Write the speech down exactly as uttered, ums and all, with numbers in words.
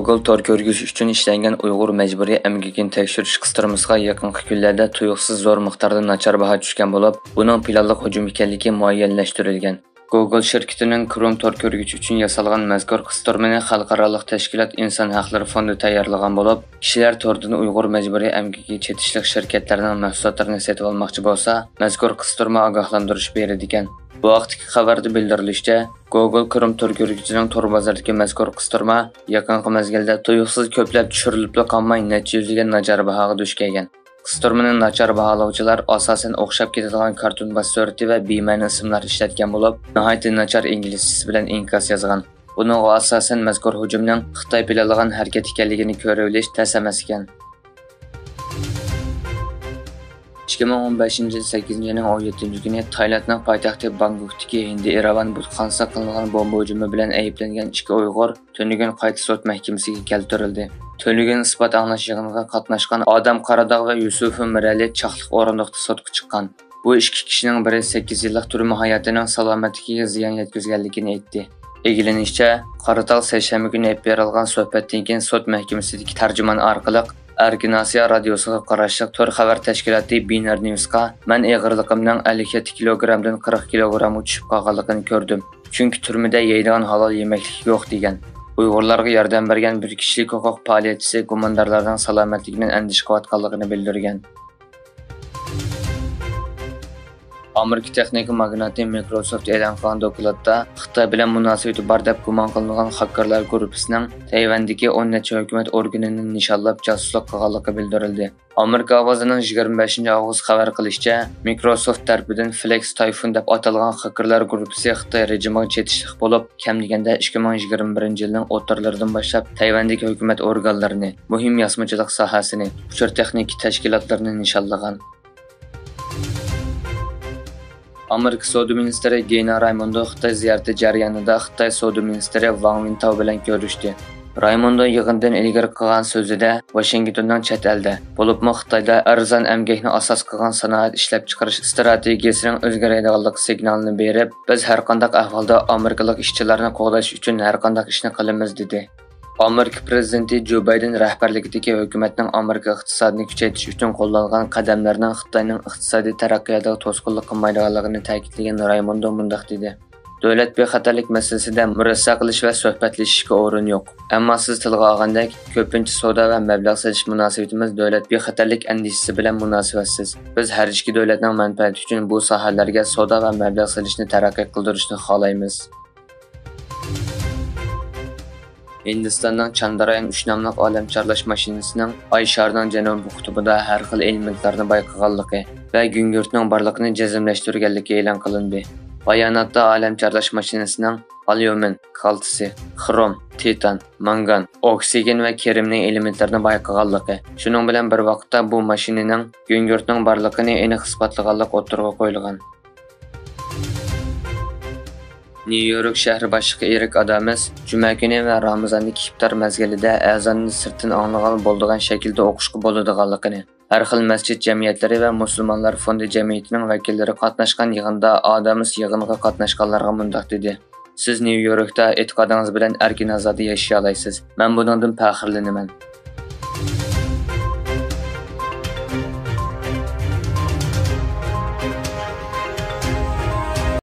گوگول تور كۆرگۈزۈش ئۈچۈن ئىشلەنگەن ئۇيغۇر مەجبۇرىي ئەمگىكىنى تەكشۈرۈش قىستۇرمىسىغا يېقىنقى كۈنلەردە تۇيۇقسىز زور مىقداردا ناچار باھا چۈشكەن بولۇپ، بۇنىڭ پىلانلىق ھۇجۇم ئىكەنلىكى مۇئەييەنلەشتۈرۈلگەن. گوگول شىركىتىنىڭ كروم تور كۆرگۈچى ئۈچۈن ياسالغان مەزكۇر قىستۇرمىنى خەلقئارالىق تەشكىلات ئىنسان ھەقلىرى فوندى تەييارلىغان بولۇپ، كىشىلەر توردىن ئۇيغۇر مەجبۇرىي ئەمگىكىگە چېتىشلىق شىركەتلەرنىڭ مەھسۇلاتلىرىنى سېتىۋالماقچى بولسا، مەزكۇر قىستۇرما ئاگاھلاندۇرۇش بېرىدىكەن. بۇ ھەقتىكى خەۋەردە بىلدۈرۈلۈشىچە، گوگول كروم تور كۆرگۈچىنىڭ تور بازىرىدىكى مەزكۇر قىستۇرما يېقىنقى مەزگىلدە تۇيۇقسىز كۆپلەپ چۈشۈرۈلۈپلا قالماي، نەچچە يۈزلىگەن ناچار باھاغا دۇچ كەلگەن. قىستۇرمىنى ناچار باھالىغۇچىلار ئاساسەن ئوخشاپ كېتىدىغان كارتون باش سۈرىتى ۋە بىمەنە ئىسىملار ئىشلەتكەن بولۇپ، ناھايىتى ناچار ئىنگلىزچىسى بىلەن ئىنكاس يازغان. بۇنىڭغا ئاساسەن مەزكۇر ھۇجۇمنىڭ خىتاي پىلانلىغان ھەرىكەت ئىكەنلىكىنى كۆرۈۋېلىش تەس ئەمەس ئىكەن. ئىككى مىڭ ئون بەشىنچى يىل سەككىزىنچى ئاينىڭ ئون يەتتىنچى كۈنى تايلاندنىڭ پايتەختى بانكوكتىكى ھىندى ئېرىۋان بۇتخانىسىغا قىلىنغان بومبا ھۇجۇمى بىلەن ئەيىبلەنگەن ئىككى ئۇيغۇر تۈنۈگۈن قايتا سوت مەھكىمىسىگە كەلتۈرۈلدى. تۈنۈگۈن ئىسپات ئاڭلاش يىغىنىغا قاتناشقان ئادەم قاراداغ ۋە يۈسۈفۇ مىرەلى چاقلىق ئورۇندۇقتا سوتقا چىققان. بۇ ئىككى كىشىنىڭ بىرى سەككىز يىللىق تۈرمە ھاياتىنىڭ سالامەتلىكىگە زىيان يەتكۈزگەنلىكىنى ئېيتتى. ئىگىلىنىشىچە، قاراتاغ سەيشەنبە كۈنى ئېلىپ بېرىلغان سۆھبەتتىن كېيىن سوت مەھكىمىسىدىكى تەرجىمان ئارقىلىق ئەركىن ئاسىيا رادىيوسىغا قاراشلىق تور خەۋەر تەشكىلاتى بىنەر نيۇسقا، مەن ئېغىرلىقىمنىڭ ئەللىك يەتتە كىلوگرامدىن قىرىق كىلوگرامغا چۈشۈپ قالغانلىقىنى كۆردۈم، چۈنكى تۈرمىدە يەيدىغان ھالال يېمەكلىك يوق، دېگەن. ئۇيغۇرلارغا ياردەم بەرگەن بىر كىشىلىك ھوقۇق پائالىيەتچىسى گۇماندارلارنىڭ سالامەتلىكىدىن ئەندىشە قىلىۋاتقانلىقىنى بىلدۈرگەن. ئامېرىكا تېخنىكا ماگناتى مىكروسوفت ئېلان قىلغان دوكلاتتا، خىتاي بىلەن مۇناسىۋىتى بار دەپ گۇمان قىلىنغان خاككېرلار گۇرۇپپىسىنىڭ تەيۋەندىكى ئون نەچچە ھۆكۈمەت ئورگىنىنى نىشانلاپ جاسۇسلۇق قىلغانلىقى بىلدۈرۈلدى. ئامېرىكا ئاۋازىنىڭ يىگىرمە بەشىنچى ئاۋغۇست خەۋەر قىلىشىچە، مىكروسوفت تەرىپىدىن فلېكس تايفۇن دەپ ئاتالغان خاككېرلار گۇرۇپپىسى خىتاي رېجىمىغا چېتىشلىق بولۇپ، كەم دېگەندە ئىككى مىڭ يىگىرمە بىرىنچى يىلنىڭ ئوتتۇرىلىرىدىن باشلاپ تەيۋەندىكى ھۆكۈمەت ئورگانلىرىنى، مۇھىم ياسىمىچىلىق ساھەسىنى، ئۇچۇر تېخنىكا تەشكىلاتلىرىنى نىشانلىغان. ئامېرىكا سودا مىنىستىرى گېنا رايموندو خىتاي زىيارىتى جەريانىدا خىتاي سودا مىنىستىرى ۋاڭ ۋېنتاۋ بىلەن كۆرۈشتى. رايموندو يىغىندىن ئىلگىرى قىلغان سۆزىدە، ۋاشىنگتوننىڭ چەت ئەلدە، بولۇپمۇ خىتايدا ئەرزان ئەمگەكنى ئاساس قىلغان سانائەت ئىشلەپچىقىرىش ئىستراتېگىيەسىنىڭ ئۆزگىرەيدىغانلىقى سىگنالىنى بېرىپ، بىز ھەرقانداق ئەھۋالدا ئامېرىكىلىق ئىشچىلارنى قوغداش ئۈچۈن ھەرقانداق ئىشنى قىلىمىز، دېدى. ئامېرىكا پىرېزىدېنتى جو بايدېن رەھبەرلىكىدىكى ھۆكۈمەتنىڭ ئامېرىكا ئىقتىسادىنى كۈچەيتىش ئۈچۈن قوللانغان قەدەملەرنىڭ خىتاينىڭ ئىقتىسادىي تەرەققىياتىغا توسقۇنلۇق قىلمايدىغانلىقىنى تەكىتلىگەن رايموندو مۇنداق دېدى: دۆلەت بىخەتەرلىك مەسىلىسىدە مۇرەسسە قىلىش ۋە سۆھبەتلىشىشكە ئورۇن يوق. ئەمما سىز تىلغا ئالغاندەك، كۆپىنچە سودا ۋە مەبلەغ سېلىش مۇناسىۋىتىمىز دۆلەت بىخەتەرلىك ئەندىشىسى بىلەن مۇناسىۋەتسىز. بىز ھەر ئىككى دۆلەتنىڭ مەنپەئەتى ئۈچۈن بۇ ساھەلەرگە سودا ۋە مەبلەغ سېلىشنى تەرەققىي قىلدۇرۇشنى خالايمىز. ھىندىستاننىڭ چاندرايان ئۈچ ناملىق ئالەم چارلاش ماشىنىسىنىڭ ئاي شارىنىڭ جەنۇبىي قۇتۇبىدا ھەر خىل ئېلېمېنتلارنى بايقىغانلىقى ۋە گۈڭگۈرتنىڭ بارلىقىنى جەزملەشتۈرگەنلىكى ئېلان قىلىندى. باياناتتا ئالەم چارلاش ماشىنىسىنىڭ ئاليۇمىن، كالتسىي، خروم، تىتان، مانگان، ئوكسىگېن ۋە كېرىمنىڭ ئېلېمېنتلىرىنى بايقىغانلىقى، شۇنىڭ بىلەن بىر ۋاقىتتا بۇ ماشىنىنىڭ گۈڭگۈرتنىڭ بارلىقىنى ئېنىق ئىسپاتلىغانلىقى ئوتتۇرىغا قويۇلغان. نيۇ يورك شەھىرى باشلىقى ئېرىك ئادامس جۈمە كۈنى ۋە رامىزاندىكى ئىپتار مەزگىلىدە ئەزاننى سىرتتىن ئاڭلىغىلى بولىدىغان شەكىلدە ئوقۇشقا بولىدىغانلىقىنى، ھەر خىل مەسچىت جەمئىيەتلىرى ۋە مۇسۇلمانلار فوندى جەمئىيىتىنىڭ ۋەكىللىرى قاتناشقان يىغىندا ئادامس يىغىنغا قاتناشقانلارغا مۇنداق دېدى: سىز نيۇ يوركتا ئېتىقادىڭىز بىلەن ئەركىن ئازادە ياشىيالايسىز. مەن بۇنىڭدىن پەخىرلىنىمەن.